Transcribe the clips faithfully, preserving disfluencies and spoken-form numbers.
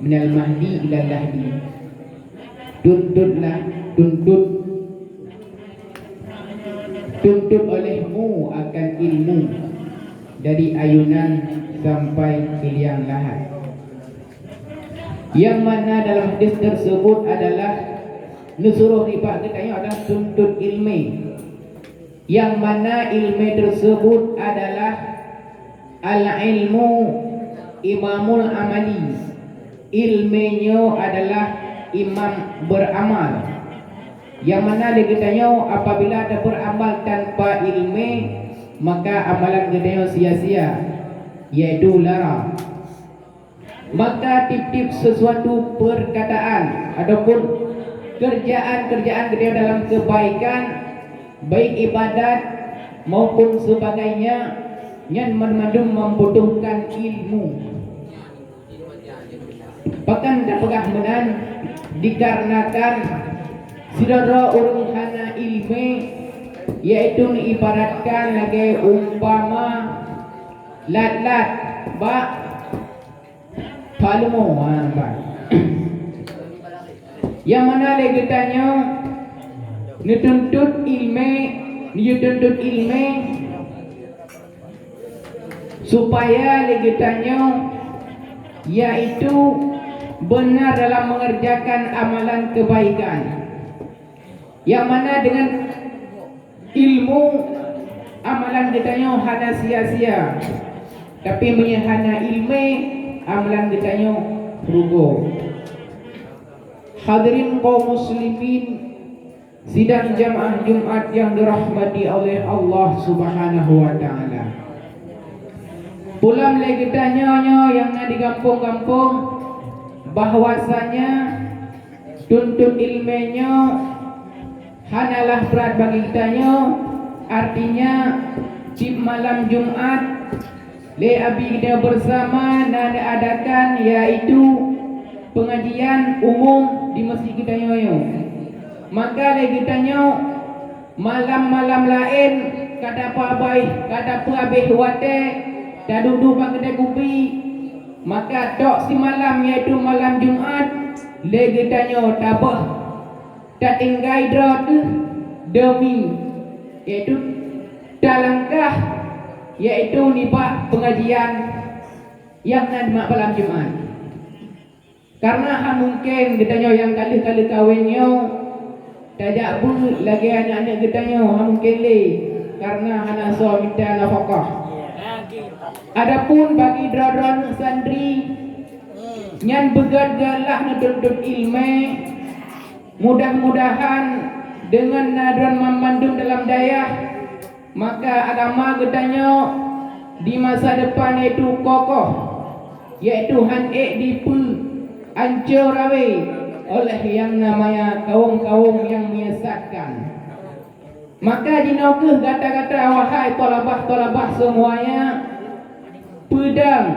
Minal mahdi ilal lahdi. Tuntutlah, tuntut, tuntut olehmu akan ilmu dari ayunan sampai ke liang lahat. Yang mana dalam hadis tersebut adalah neusuroh nibak geutanyoe adalah tuntut ilmu. Yang mana ilmu tersebut adalah al-ilmu imamul amali. Ilmu nyoe adalah imam beramal. Yang mana lé geutanyoe apabila taberamal tanpa ilmu, maka amalan geutanyoe sia-sia, yaitu lara. Maka tiep-tiep sesuatu perkataan ataupun kerjaan-kerjaan geutanyoe dalam kebaikan, baik ibadat maupun sebagainya, nyan mandum-mandum membutuhkan ilmu. Pakon tapeugah meunan? Dikarenakan sidroe-droe ureuëng hana ilmu, yaitu neuibaratkan lagée umpama lat-lat bak Peuleumah, ha, nampak. Nyang mana lé geutanyoe neutuntut ileumé, neutuntut ileumé supaya lé geutanyoe, yaitu beuna dalam mengerjakan amalan kebaikan. Nyang mana deungon ileumé, amalan geutanyoe hana sia-sia, tapi meunyoe hana ileumé, amalan geutanyoe rugoe. Hadirin kaum muslimin sidang jamaah Jumat nyang dirahmati oleh Allah Subhanahu wa Ta'ala. Pulam lé geutanyoe nyoe nyang na di gampông-gampông, bahwasanya tuntut ileumé nyoe hanalah brat bagi geutanyoe, artinya, tiep malam Jumat, lé abi geutanyoe beusama na neuadakan, yaitu pengajian umum di meuseujid geutanyoe nyoe. Maka lé geutanyoe malam-malam laén ka tapeuabéh, ka tapeuabéh watée, taduek-duek bak keude kupi, maka tok simalam, yaitu malam Jumat, lé geutanyoe tabeuh tatinggai droe teuh demi, yaitu talangkah, yaitu nibak pengajian nyang na mak malam Jumat. Karena hana mungken geutanyoe nyang ka lheueh-ka lheueh kawen nyoe tajak beuet lagée aneuëk-aneuëk geutanyoe, hana mungken lé, karena hana soe mita nafakah. Adapun bagi droe-droe santri nyan beugét-gét lah neutuntut ileumé, mudah-mudahan deungon na droe banmandum dalam dayah, maka agama geutanyoe di masa depan yaitu kokoh, yaitu han ék dipeu ancô rawé oleh nyang namanya kawöm-kawöm nyang menyesatkan. Maka jinoe kheueh gata-gata, wahai thalabah-thalabah seumuanya, peudong,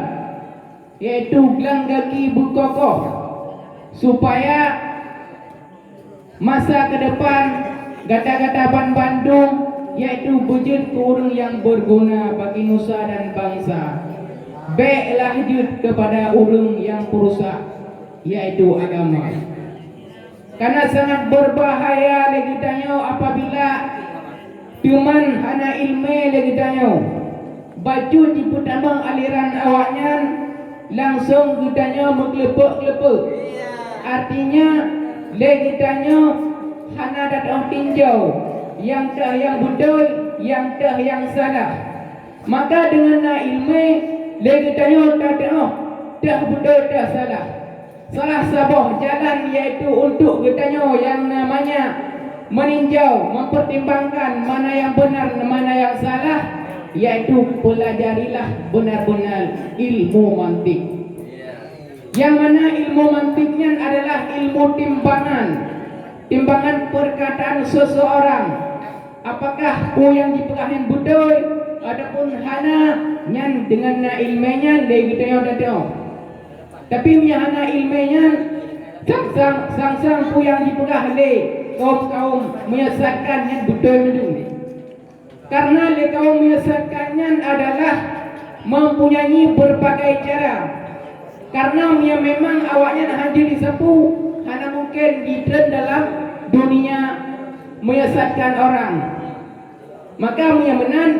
yaitu glang gaki beukokoh, supaya masa keudepan gata-gata banmandum, yaitu beujeuet keu ureuëng nyang beuguna bagi nusa dan bansa. Béklah jeuet keupada ureuëng nyang peurusak, yaitu agama. Karena sangat berbahaya lé geutanyoe apabila teuma hana ileumé lé geutanyoe, bacut jipeutamong aliran awaknyan, langsong geutanyoe meukleupok-kleupok. Artinya, lé geutanyoe hana tatu'oh tinjau, nyang toh nyang beutôi, nyang toh nyang salah. Maka deungon na ileumé, lé geutanyoe tatu'oh toh beutôi toh salah. Salah saboh jalan yaitu untuk geutanyoe nyang namanya meuninjau, mempertimbangkan mana nyang beunar, mana nyang salah, yaitu peulajarilah beuna-beuna ileumé mantik. Nyang mana ileumé mantik nyan adalah ileumé timbangan, timbangan perkataan seseorang. Apakah peue nyang jipeugah nyan beutôi ataupun hana, nyan deungon na ileumé nyan lé geutanyoe tatu'oh. Tapi meunyoe hana ileumé nyan, sang-sang, sang-sang peue nyang jipeugah lé kawöm-kawöm menyesatkan nyan beutôi mandum. Karena lé kawöm menyesatkan nyan adalah mempunyai berbagai cara. Karena meunyoe memang awaknyan hana jeuet jisapeue, hana mungken jitreun dalam dunia menyesatkan orang. Maka meunyoe meunan,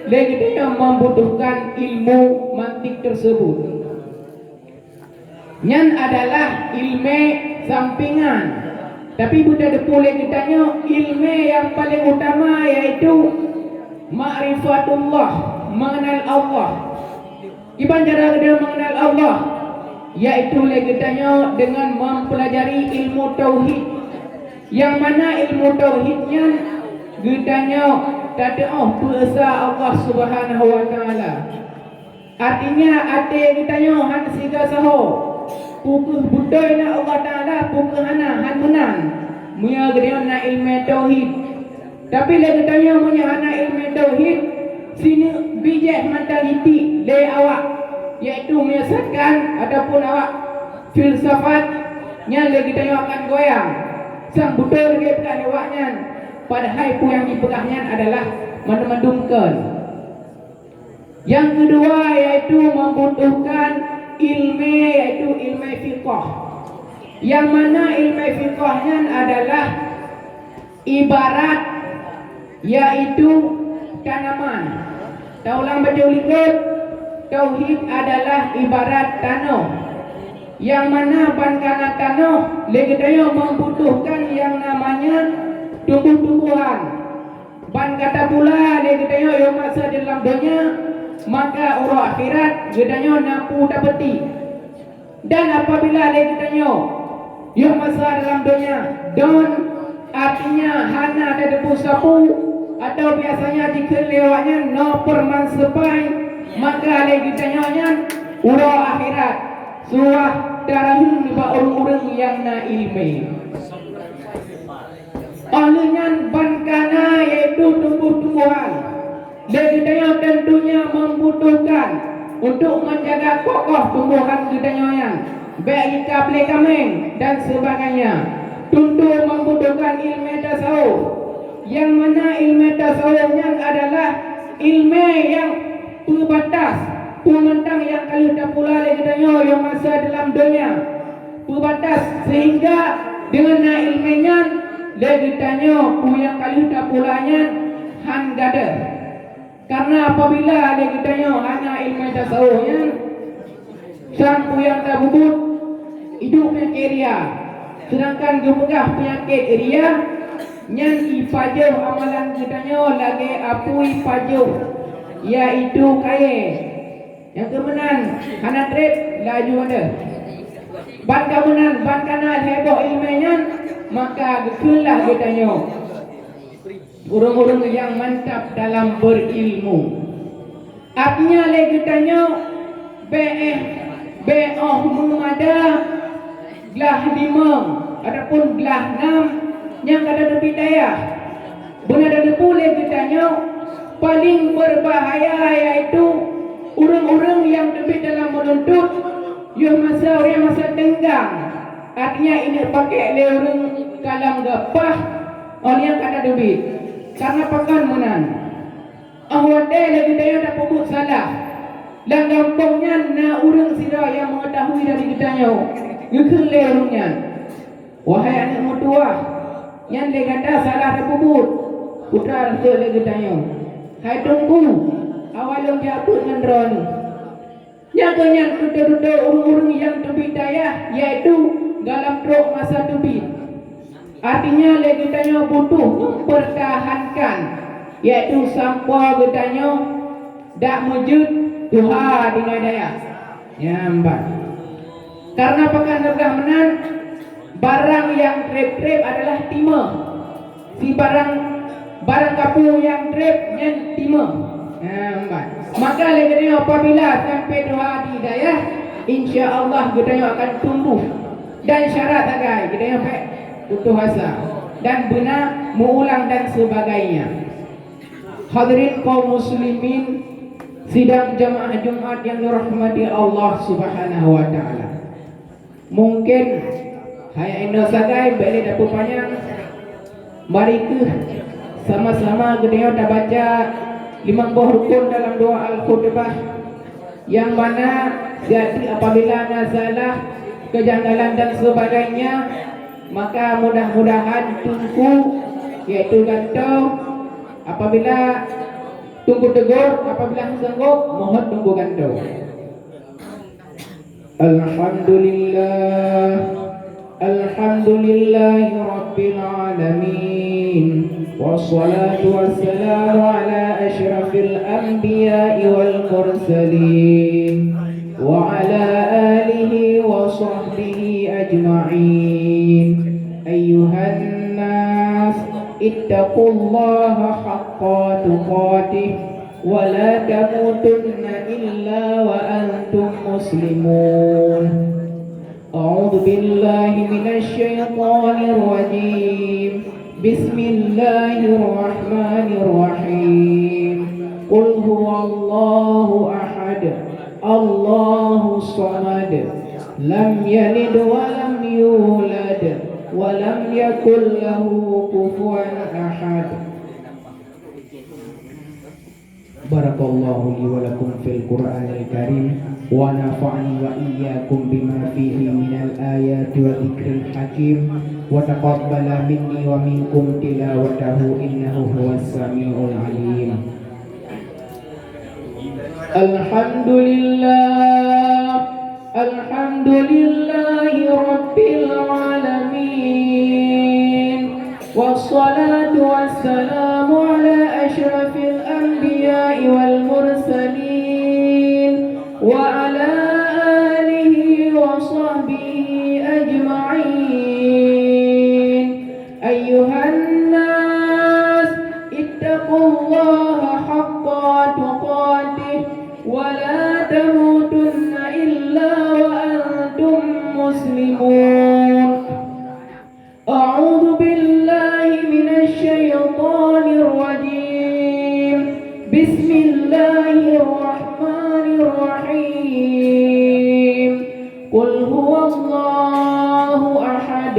lé geutanyoe membutuhkan ilmu mantik tersebut. Nyan adalah ilmu sampingan. Tapi beuteupeue lé geutanyoe ilmu yang paling utama, yaitu ma'rifatullah, mengenal Allah. Kiban cara geutanyoe mengenal Allah, yaitu lé geutanyoe dengan mempelajari ilmu tauhid. Yang mana ilmu tauhid nyan geutanyoe tateuoh peuesa Allah Subhanahu wa Taala. Artinya, até geutanyoe han siga saho, peu kheueh beutôi na Allah Taala, peu kheueh hana, han meunan. Meunyoe geutanyoe na ilmu tauhid, tapi lé geutanyoe meunyoe hana ilmu tauhid, sineuk bijéh mantong jitiek lé awak, yaitu menyesatkan ataupun awak filsafat, nyan lé geutanyoe akan goyang. Sang beutôi lagée peugah lé awaknyan, padahai peue nyang jipeugah nyan adalah mandum-mandum kon. Yang kedua yaitu membutuhkan ilmu, yaitu ilmu fiqah. Yang mana ilmu fiqah nyan adalah ibarat, yaitu tanaman. Taulang baca likot, tauhid adalah ibarat tanoh. Yang mana ban kana tanoh, lé geutanyoe membutuhkan yang namanya tumbuh-tumbuhan. Ban gata pula lé geutanyoe yoh masa dalam donya, maka uroe akhirat geutanyoe na peue tapeutik. Dan apabila lé geutanyoe yoh masa dalam donya don, artinya hana tateupeue sapeue, atau biasanya jikheun lé awaknyan no peureman seupai, maka lé geutanyoe nyan uroe akhirat suah taraheun bak ureuëng-ureuëng nyang na iéleumé. Óh lheueh nyan ban kana, yaitu tumbuh-tumbuhan. Lé geutanyoe tentunya membutuhkan untuk menjaga kokoh tumbuhan geutanyoe nyan, bék jikab lé kaméng dan sebagainya. Tentu membutuhkan ilmu tasawuf, yang mana ilmu tasawuf nyan adalah ilmu yang peubatas, peumantang nyang ka lheueh tapula lé geutanyoe yoh masa dalam donya. Peubatas, sehingga deungon na iéleumé nyan lé geutanyoe peue nyang ka lheueh tapula nyan han gadôh. Karena apabila lé geutanyoe hana iéleumé tasawuf nyan, sang peue nyang tapeubuet, idup peunyakét ria. Seudangkan geupeugah peunyakét ria nyan ipajoh amalan geutanyoe lagée apui pajoh, yaitu kayée. Nyang keu meunan hana treb, laju ada. Ban ka meunan, ban kana lhée boh iéleumé nyan, maka geukheun lah geutanyoe ureuëng-ureuëng nyang mantap dalam berilmu. Artinya lé geutanyoe bék, bék óh meumada glah limong ataupun glah nam nyang ka tateubiet dayah. Beuna tateupeue lé geutanyoe, paléng beubahaya yaitu ureuëng-ureuëng nyang teubiet dalam meununtut yoh masa ureuëng masa teunggang. Artinya, ineuk pakék lé ureuëng ka lam gapah óh lheueh ka tateubiet. Karena pakon meunan? Óh watée lé geutanyoe tapeubuet salah, lam gampông nyan na ureuëng sidroe nyang meungeutahui dari geutanyoe, geukheun lé ureuëng nyan, "Wahai aneuëk meutuwah, nyan lé gata salah tapeubuet." Putra raseuk lé geutanyoe, "Hai Teungku, awai lôn jak beuet ngon droeneuh." Nyang keu nyan tutoe-tutoe ureuëng-ureuëng nyang teubiet dayah, yaitu dalam trok masa teubiet. Artinya, lé geutanyoe butuh mempertahankan, yaitu sampoe geutanyoe dak meujeuet tuha tinggai dayah. Nyan ban. Karena pakon lagée meunan, barang nyang treb-treb adalah timeuh. Si barang, barang kapeue nyang treb nyan timeuh. Nyan ban. Maka lé geutanyoe apabila sampai tuha di dayah, insya Allah geutanyoe akan tumbuh. Dan syarat sagai geutanyoe bék putus asa dan beuna meuulang dan sebagainya. Hadirin kaum muslimin, sidang jamaah Jumat yang dirahmati Allah Subhanahu wa Taala. Mungkin hanya inoe sagai, bék lé tapeupanyang. Mari keuh sama-sama geutanyoe tabaca limong boh rukun dalam doa al-khutbah, nyang mana Jadi apabila na salah, kejanggalan dan sebagainya, maka mudah-mudahan Teungku, yaitu gantoe, apabila Teungku tegur, apabila sanggup, mohon Teungku gantoe. Alhamdulillah. Alhamdulillahi rabbil alamin. Wassalatu wassalamu ala asyrafil anbiya'i wal mursalin, wa ala alihi wa sahbihi ajma'in. Ayyuhan nas, ittaqullaha haqqa tuqatih, wa la tamutunna illa wa antum muslimun. A'udzu billahi minasy syaithanir rajim. Bismillahirrahmanirrahim. Qul huwallahu ahad. Allahus samad. Lam yalid wa lam yulad. Wa lam yakul lahu kufuwan ahad. Barakallahu li wa lakum fil Qur'anil Karim, wa nafa'ani wa iyyakum bima fihi minal ayati wa dzikril hakim, wa taqabbala minni wa minkum tilawatahu, innahu huwas samiul alim. Alhamdulillah. Alhamdulillahi rabbil alamin. Wassalatu wassalamu ala asyrafil anbiya'i wal mursalin, wa ala alihi wa sahbihi ajma'in. Ayyuhan nas, ittaqullaha haqqa tuqatih, wa la tamutunna illa wa antum muslimun. A'udzu billahi minasy syaithanir rajim. Bismillahirrahmanirrahim. Qul huwallahu ahad.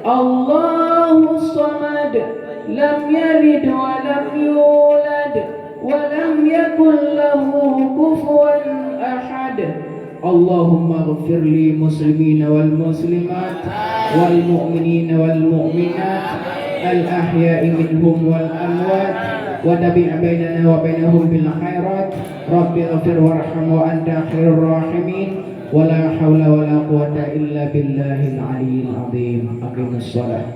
Allahus samad. Lam yalid wa lam yulad. Wa lam yakul lahu kufuwan ahad. Allahumma ighfir li muslimina wal muslimat, wal mu'minina wal mu'minat, al ahya'i minhum wal amwat, wa tabi' bainana wa bainahum bil khairat. Rabbi ighfir warham wa anta khairur rahimin. Wa la haula wa la quwwata illa billahil aliyyil azim. Aqimus shalah.